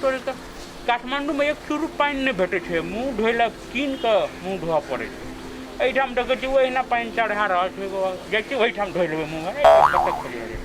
तोरे के काठमाण्डूमे एक चुरू पानि नहि भेटै छै मुँह धोइ लए कीन कऽ मुँह धोअ पड़ै छै एहिठाम देखै छियै ओहिना पानि चढ़ा रहल छै जाइ छियै ओहिठाम धोइ लेबै मुँह कतऽ खेलियै।